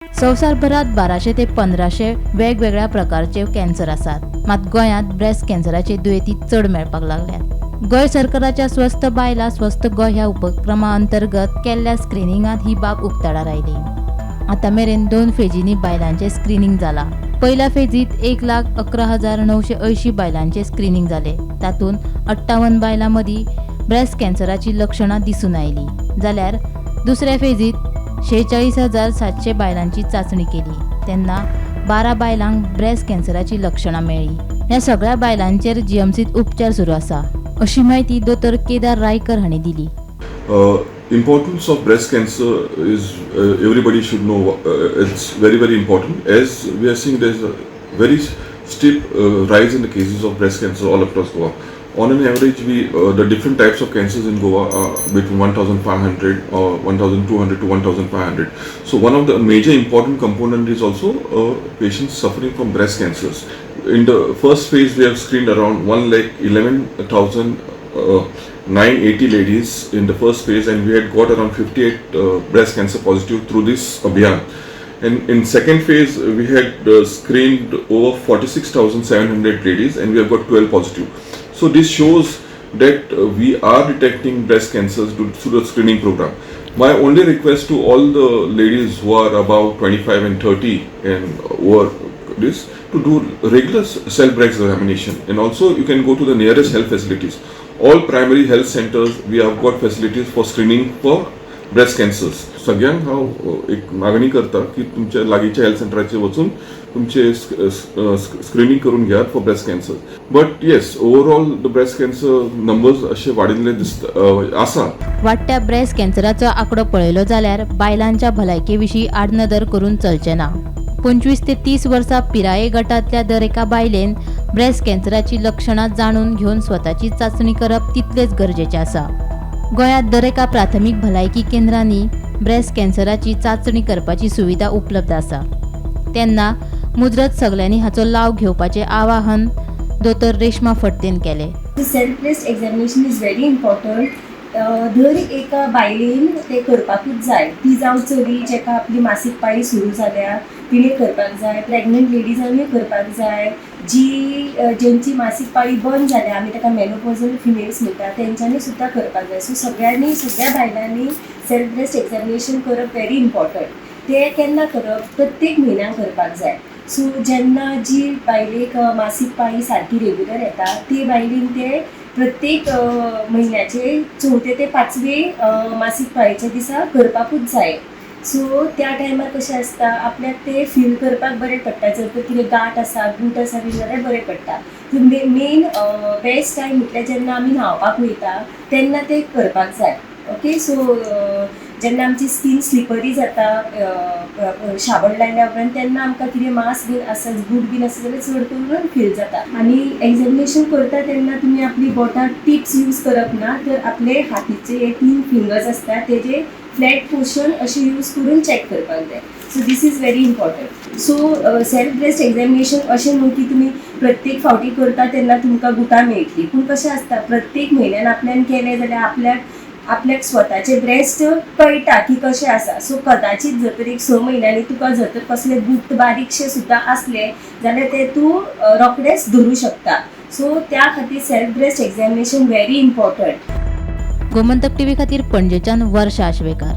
संवसारभरात 1200 ते 1500 वेगवेगळ्या प्रकारचे कॅन्सर आसात. मात गोंयांत ब्रेस्ट कॅन्सराचे दुयेंती चड मेळपाक लागल्यात. गोंय सरकाराच्या स्वस्थ बायलां स्वस्थ गोंय ह्या उपक्रमा अंतर्गत केल्ल्या स्क्रिनिंगांत ही बाब उक्ताडार आयली. आतां मेरेन दोन फेजींनी बायलांचें स्क्रिनींग जालां. पयल्या फेजीत 1,11,980 बायलांचें स्क्रिनींग जालें. तातूंत 58 बायलां मदीं ब्रेस्ट कॅन्सराचीं लक्षणां दिसून आयलीं, जाल्यार दुसऱ्या फेजीत 46,700 बायलांची चांचणी केली तेन्ना 12 बायलांक ब्रेस्ट कॅन्सराचीं लक्षणां मेळ्ळीं. ह्या सगळ्या बायलांचेर जीएमसीत उपचार सुरू आसा, अशी म्हायती दोतोर केदार रायकर हांणी दिली. Importance of breast cancer is everybody should know. It's very, very important, as we are seeing there's a very steep rise in the cases of breast cancer all across Goa. On an average, we the different types of cancers in Goa are between 1500 or 1200 to 1500. So one of the major important component is also patients suffering from breast cancers. In the first phase, we have screened around 1 lakh 11,000 980 ladies in the first phase, and we had got around 58 breast cancer positive through this Abhiyan. And in second phase, we had screened over 46,700 ladies and we have got 12 positive. So this shows that we are detecting breast cancers through the screening program. My only request to all the ladies who are above 25 and 30 and over this to do regular self breast examination, and also you can go to the nearest health facilities. All primary health centers, we have got facilities for screening for breast cancers. सगळ्यांक हांव एक मागणी करता की तुमच्या लागींच्या health सेंटराचेर वचून तुमचे स्क्रिनींग करून घेयात for breast cancer. But yes, overall the breast cancer numbers अशे वाडिल्ले दिसता आसा. वाडट्या ब्रेस्ट कॅन्सराचो आंकडो पळयलो जाल्यार बायलांच्या भलायके विशीं आडनदर करून चलचें ना. 25 ते 30 वर्सां पिराये गटांतल्या दर एका बायलेन ब्रेस्ट कॅन्सराची लक्षणां जाणून घेवन स्वताची चांचणी करप तितलेंच गरजेचें आसा. गोंयांत दरेका प्राथमीक भलायकी केंद्रांनी ब्रेस्ट कॅन्सराची चांचणी करपाची सुविधा उपलब्ध आसा. तेन्ना मुजरत सगल्यांनी हाचो लाव घेवपाचें आवाहन दोतोर रेश्मा फडतेन केलें. Self breast examination is very important. दर एका बायलेन तें करपाकूच जाय. ती जावं चली जेका आपली मासीक पाळी सुरू जाल्या तिणें करपाक जाय, प्रेग्नंट लेडीजांनीय करपाक जाय, जी जेंची मासीक पाळी बंद जाल्या, आमी ताका मेनोपॉजल फिमेल्स म्हणटा, तेंच्यांनी सुद्दां करपाक जाय. सो सगळ्यांनी, सगळ्या बायलांनी सेल्फ ब्रेस्ट एक्झामिनेशन करप व्हेरी इम्पॉर्टंट. तें केन्ना करप? प्रत्येक म्हयन्याक करपाक जाय. सो जेन्ना जी बायलेक मासीक पाळी सारकी रेगुलर येता, ते बायलेन ते प्रत्येक म्हयन्याचे चवथे ते पांचवे मासीक पाळयेच्या दिसा करपाकूच जाय. सो त्या टायमार कशें आसता, आपल्याक ते फील करपाक बरें पडटा. जर तर कितें गांठ आसा, गूट आसा बी जाल्यार बरें पडटा. मेन बेस्ट टायम म्हटल्यार जेन्ना आमी न्हांवपाक वयता तेन्ना ते करपाक जाय. ओके, सो जेन्ना आमची स्कीन स्लिपरी जाता शाबण लायल्या उपरांत, तेन्ना आमकां कितें मास बीन आसा, गूट बीन आसा जाल्यार चड करून फील जाता. आनी एग्जामिनेशन करता तेन्ना तुमी आपली बोटां टिप्स यूज करप ना, तर आपले हातीचे हे तीन फिंगर्स आसता तेजे फ्लॅट पोर्शन अशें यूज करून चॅक करपाक जाय. So this is very important. So self breast examination अशें न्हू की तुमी प्रत्येक फावटी करता तेन्ना तुमकां गुटां मेळटली, पूण कशें आसता, प्रत्येक म्हयन्यान आपल्यान केलें जाल्यार आपल्याक आपल्याक स्वताचे ब्रेस्ट कळटा की कशें आसा. सो कदाचीत जर तर एक 6 म्हयन्यांनी तुका जर तर कसले गुट बारीकशे सुद्दां आसले जाल्यार ते तूं रोखडेच धरूं शकता. सो त्या खातीर self breast examination very important. Gomantak TV खातीर पणजेच्यान वर्षा आश्वेकार.